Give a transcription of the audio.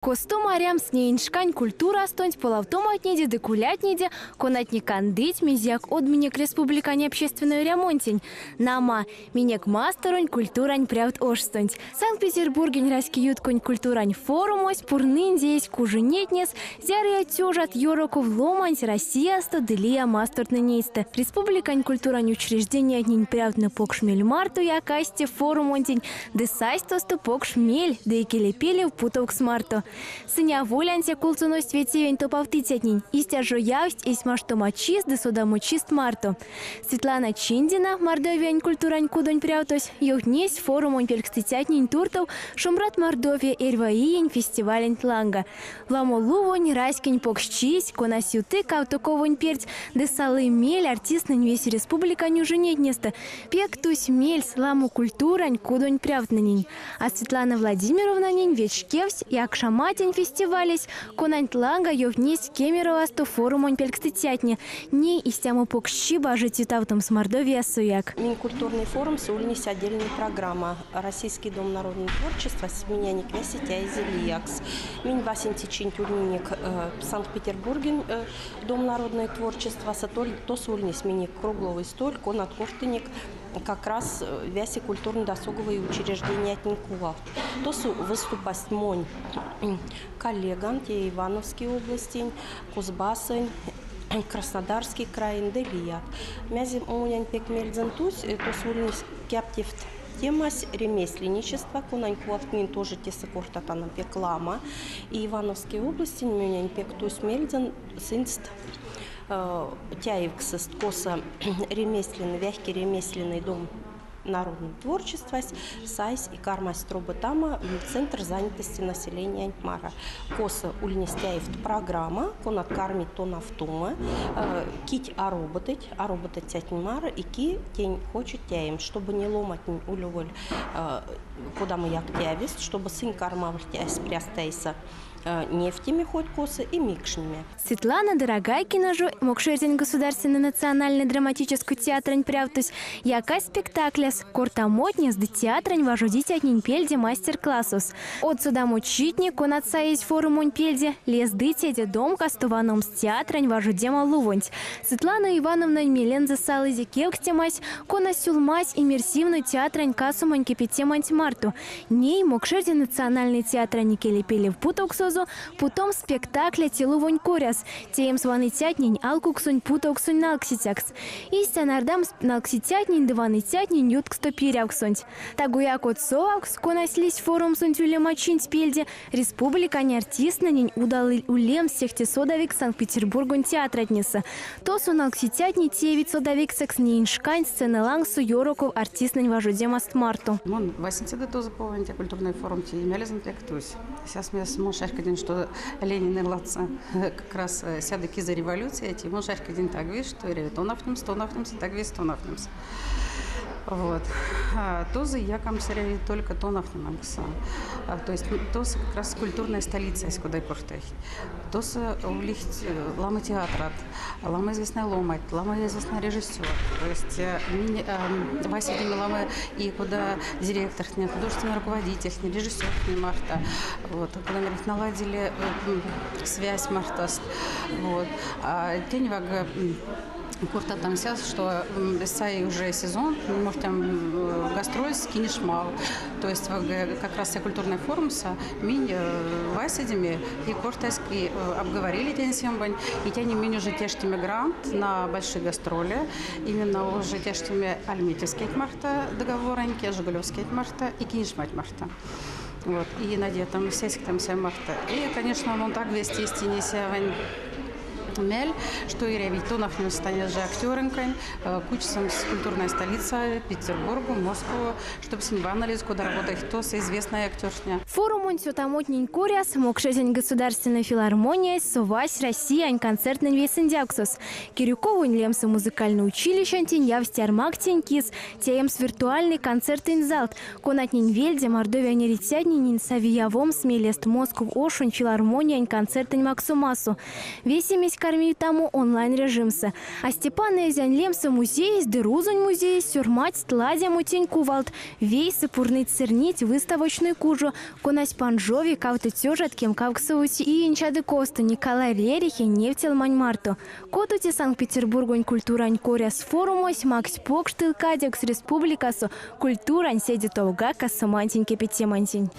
Косто марямс неень шкань культурастонть полавтоматнеде ды кулятнеде, конатне кандыть мезеяк од минек республикань общественной эрямонтень? Нама, минек масторонь культурань прявт ошстонть. Санкт-Петербургонь раськеютконь культурань форумось пурнынзе эсь кужинетнес зярыя тёжат ёроков ломанть Россиясто ды лия мастортнэнь эйстэ. Республикань культурань учреждениятнень прявтнэ покш мель марто якасть те форумонтень ды састь тосто покш мель ды икелепелев путовкс марто. Сынь аволь ансяк кулсоность ве тевень топавтыцятнень, истя жо явсть эсь маштомачист ды содамочист марто. Светлана Чиндина, Мордовиянь культурань кудонь прявтось, ёвтнесь форумонь пелькстыцятнень туртов Шумбрат Мордовия эрьва иень фестиваленть ланга. Ламо лувонь раськень покшчись, конась юты кавто ковонь перть ды салы мель артисттнэнь весе республикань ужинетнестэ, пек тусь мельс ламо культурань кудонь прявттнэнень. А Светлана Владимировнанень вечкевсь Якшаматянь фестивалесь, конанть ланга ёвтнесть Кемеровасто форумонь пелькстыцятне. Ней истямо покшчи бажить ютавтомс Мордовиясояк. Минь культурный форумсо ульнесь отдельной программа Российский дом народного творчества минянек весе теезь лиякс. Минь васенце чинть ульнинек Санкт-Петербургень Дом народного творчества, тосо ульнесь минек кругловый столь, конат кортынек как раз весе культурно-досуговые учреждениятнень кувалт. Тосо выступасть монь коллегам, те Ивановской областень, Кузбассонь, Краснодарский краень ды лият. Мезе монень пек мельзэн тусь, тосо ульнесь кяптевть темась ремесленничества, конань кувалт минь тоже тесэ кортатано пек ламо. И Ивановской областень монень пек тусь мельзэн сынст теевксэст, косо ремесленный, вяхкий ремесленный дом народного творчества сайсь и кармась роботамо Центр занятости населения марто. Косо ульнесь теевть программа, конат кармить тонавтомо, кить а роботыть, а роботыцятнень марто, и ки тень хочет теемс, чтобы не ломатнень улевель кодамояк тевест, чтобы сынь кармавольть эсь пряст тейсэ невтеме хоть косо и микшнеме. Светлана Дорогайкина жо, Мокшэрзянь государственной национальной драматической театрань прявтось, якась спектакляс, кортамотнес ды театрань важодицятнень пельде мастер-классос. Од содамочитне, конат саезь форумонть пельде, лездыть седе домкасто ваномс театрань важодема лувонть. Светлана Ивановнань мелензэ салызе кевкстемась, конась сюлмазь иммерсивной театрань касомань кепетеманть марто. Ней Мокшэрзянь национальной театрань икелепелев путовксозо путомс спектакля те лувонть коряс, теемс ваныцятнень алкуксонь путовксонь налксицякс. Истя нардамс налксицятнень ды ваныцятнень ютксто пирявксонть. Тагояк од совавкс, конась лиссь форумсонть улемачинть пельде, республикань артисттнэнень удалы улемс сехте содавикс Санкт-Петербургонь театратнесэ. Тосо налксицятне теевить содавиксэкс неень шкань сцена лангсо ёроков артисттнэнь важодемаст марто. Мон васенцеде тосо повинь культурной форумонть мелезэм пек тусь. Сейчас мне мон чарькодинь, что Ленин ладсо как раз сядо за революция, мон чарькодинь так весть, что эряви тонавтнемс, тонавтнемс, так весть тонавтнемс. Вот. Тозо якамс эряви только тонавтнемакс. То есть тосо как раз культурная столица кода кортыть. Тосо улить ламо театрат, ламо известная ломать, ламо известный режиссер. То есть Вася ламо и кода директор, художественный руководитель, режиссер марто. Вот. Когда наладили связь мартост. Вот. Тень кортатано, что сай уже сезон, может, там гастрольс Кинешмав. То есть как раз культурный форумсо минь васодеме и кортасть, и обговорили тень сембань, и тень минь уже тештеме грант на большие гастроли, именно уже тештеме Альметьевский марто договороньки, Жигулевский марто и Кинешмать марто. Вот. И Надя там сеськ там вся марто. И, конечно, он так вести истине сявань мель, что эряви тонавтнемс станет же актеронькой, кучсамс культурная столица Петербургу, Москву, чтобы сынь ваннылизь, куда работает тосо известная актершня. Форумонть цётамотнень коряс Мокшэрзянь государственной филармониясь совась Россиянь концертной вейсэндявксос. Кирюковонь лемсэ музыкальной училищантень явсть ярмакт сень кис, теемс виртуальной концертэнь залт, конатнень вельде Мордовиянь эрицятненень сави явомс мелест Москов ошонь филармониянь концертэнь максомасо. Весемесь карми ютамо онлайн режимсэ. А Степан Эрьзянь лемсэ музеесь ды Рузонь музеесь сёрмадсть ладямо тень кувалт. Вейсэ пурныть-сэрнить выставочной кужо, конась панжови 2028 иень чадыковсто Николай Рерихень невтелманть марто. Котоце Санкт-Петербургонь культурань коряс форумось макссь покш тылкадевкс республикасо культурань седе товгак касомантень-кепетемантень.